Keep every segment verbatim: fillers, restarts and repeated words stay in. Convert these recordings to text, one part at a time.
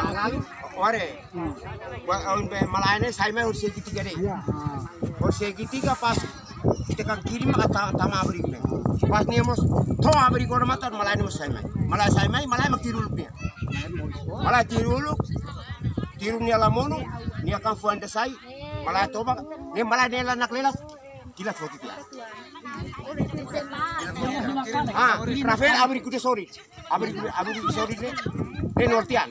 Lalu, ore. Hmm. Ba, on be malae ne'e sai mai hosi segitiga de'it. Iya. Hosi segitiga pas ita kan kiri maka ta-, tama abrigu ne'e. Pas nia mós to'o abrigu ona matan malae ne'e mós sai mai. Malae sai mai, malae mak tiru uluk nia. Malae tiru uluk, tiru nia la monu, nia kan fuan ida sai, malae toba, ne'e malae ne'e la naklelas, kilat foti tiha. Ah, Rafael abrigu ida sorin. Abrigu, abrigu sorin ne'e, ne'e nortean.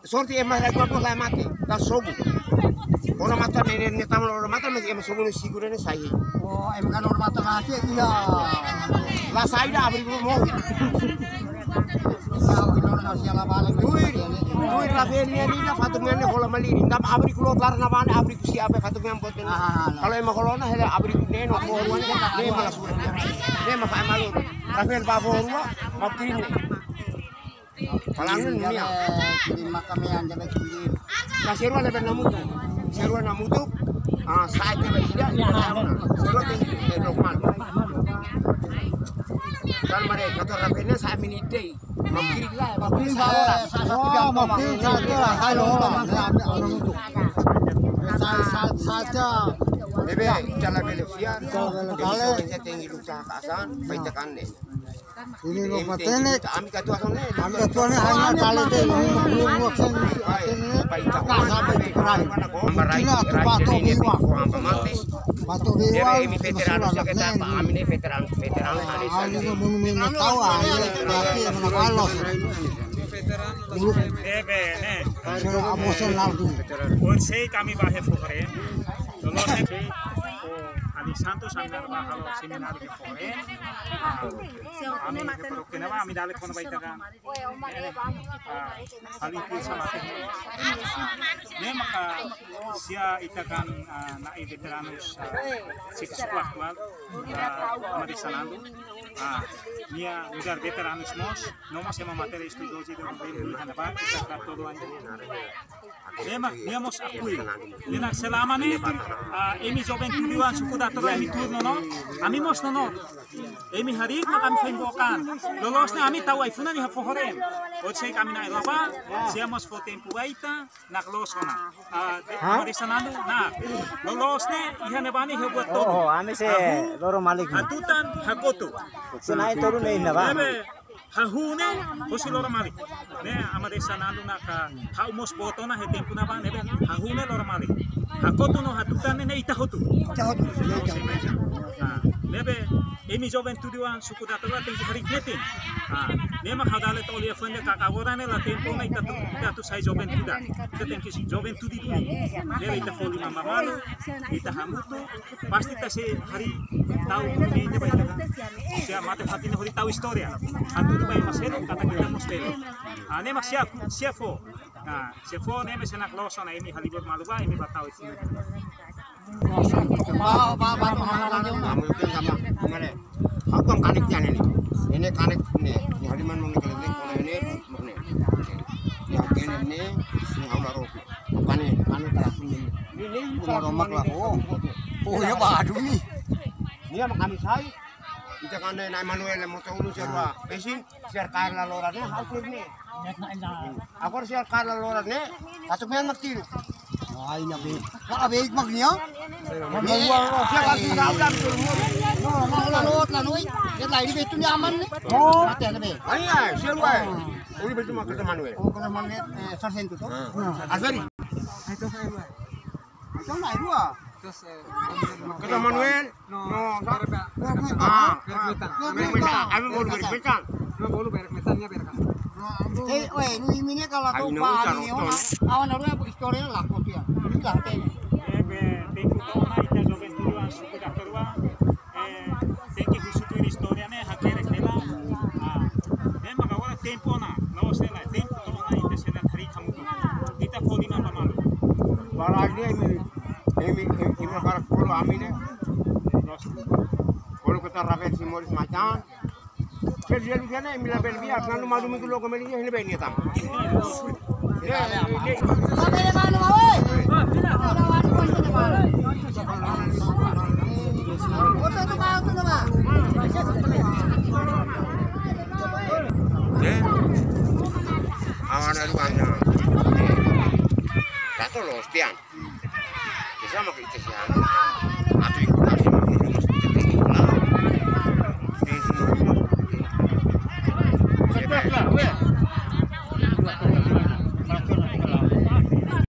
Sorte ema la dua puluh la mate, ka sobu. Ona matan ne'e, ne'e, ne'e tama ona matan, mas ema sobu ne'e seguru ne'e sai. Oh, ema kan ona matan la sei, iya. La sai ida abrigu mo. Tahu, ino na sia la bale. Tuir, tuir Rafael nia ida, fatuk nian ne'e hola malirin. Tanba abrigu loos laran ne'ebá ne'e, abrigu sia be fatuk nian boot ne'e. Ah, ah, ah. Kalau ema hola ona, hela abrigu ne'e no fó rua ne'e, ne'e mala surat. Ne'e mak fa'an malu. Rafael bá fó rua, mak kirim ne'e. Palangun nia. Kirim maka mean jabe kirim. Ka sira rua lebe namutuk. Sira rua namutuk. Ah, sai ke ida, ida, ida. Sira rua tenke, eh, normal. Kan mare, kata Rafael ne'e sai menit de'it. Mak kirim la, mak kirim sa ora. Oh, mak kirim sa ora, sai lo ora, mak kirim sa ora. Sai, sai, sai, sai. Ne'ebé, ita labele fiar. Ita labele fiar. Ita tenke luta kasan, pai tekan ne'e. Ini lo patene. Ami katuas ne'e. Ami katuas ne'e hanya kali de'it, ini belum buat sen patene. Kasa sampai di peran. Kina tu pato biwa. Pato biwa. Jadi, imi veteranu sa keta, ami ne'e veteranu, veteranu hari. Ami ne'e monumento tawa, berarti mana kalos. Ne'ebé, ne'e. Sira amo sen laldu. Horisehik ami bá iha foho-reen. Loloos ne'e, o, ami Santos, ami bá halo semináriu iha foho-reen. Ami, ami dale kona-ba ita-nia, ah, alin pulsa mate. Ne'e maka sia ita-nia, ah, na'i veteranus, ah, Sítio Kuartual, ah, Madre Sanandu. Ah, nia nu'udar veteranus mós, no mós ema matéria estudiozu de governu iha ne'ebá, ita ka todo año. Ema, nia mós akui. Nia selama ne'e, ah, imi juventude oan suku Dato Rua imi tuur nonook. Ami mós nonook. Imi harii mak ami foin book an. Loloos ne'e ami tau ai-funan iha foho-reen. Horisehik ami na'in-rua bá, sia mós fó tempu ba ita, nakloos ona. Ah, de-, Madre Sanandu, nah. Loloos ne'e, iha ne'ebá ne'e iha buat tolu. Oh, ami sei Hahú, loron malik. Hatutan, hakotu. Sira na'in-tolu ne'e iha ne'ebá. Ne'ebé, Hahú ne'e, hosi loron malik. Ne'e, Madre Sanandu naka, ha'u mós boot ona iha tempu ne'ebá ne'ebé, Hahú ne'e loron malik. Hakotu no hatutan ne'e, ne'e ita hotu. Ita hotu, ne'e ita hotu. Ah, ne'ebé, imi juventude oan suku Dato Rua tenke harii metin. Ah, ne'e mak ha'u dale to'o lia foin dehan katak agora ne'e la tempu ona ita atu, ita atu sai juventude. Ita tenke juventude duni. Ne'ebé ita fó liman ba malu, ita hamutuk, pasti ita sei harii tau ne'e ba ita. Sia mate-fatin ne'e hodi tau istória. Hatudu ba ema seluk katak ita mós bele. Ah, ne'e mak sia, sia fó. Nah, sia fó ne'e mak sia nakloos ona imi halibur malu bá, imi bá tau ita. Ba, ba, ba, ba, ba, ba. Kamu itu sama, ngare. Ha'u kan kanek tiha ne'e. Ne'e kanek ne'e. Ne'e haliman mau ne'e kanek ne'e, kona ne'e, ne'e. Ya, kene ne'e, ne'e ha'u la roko. Pane, pane tara ne'e. Ne'e, ne'e, uma romak la, oh. Oh, ya, ba, aduh, ne'e. Nia mak ami sai. Ita kan ne'e, na'i Manuel, moto ulu sira rua. Besin, sira kaer la loron ne'e, ha'u tiru ne'e. Agora sira kaer la loron ne'e, atu mean mak tiru. Ai, na be. Ka be ik mak nia? Sira kan tiru, ha'u la tiru. No, no, la loron, la noi. Ya, la ini betul nyaman ne'e. Oh. Ate na be. Ai, ai, sira rua. Uli betul mak kata Manuel. Oh, kata Manuel, eh, sarjento to? Ah. Alferi. Itu saya dua. Itu na dua. Terus, eh, kata Manuel. No, no, sa-, Berbe-, ah, Berbe-, ah, Berbe-, Berbe-, Berbe-, ami bolu Berbe-. No, bolu Berbe-, nia Berbe-. Eh, oe, no imi ne'e kala tau ba ami ne'e ona, awan aru apa istória la kotu ya. Ini lah, teh. Ne'ebé, tempu to'o ona ita juventude oan suku Dato Rua, eh, tenke husu tuir istória ne'e, hakerek hela. Ah, ne'e mak agora tempu ona, la'ós ne'e lae, tempu to'o ona ita sei harii hamutuk. Ita fó liman ba malu. Barang ne'e imi, imi, imi, imi hakarak bolu ami ne'e. Bolu kata Rafael Simoris macan. Kerja di sana, imi labele biar, nanu madu minggu logo meli, ini beli tam. Ye, ye. Ye. Awan aru Anda, eh, dato los tiang. Bisa mak ita siang. Atu ikut aja mak rumah sakit ini. Nah. Di rumah sakit ini.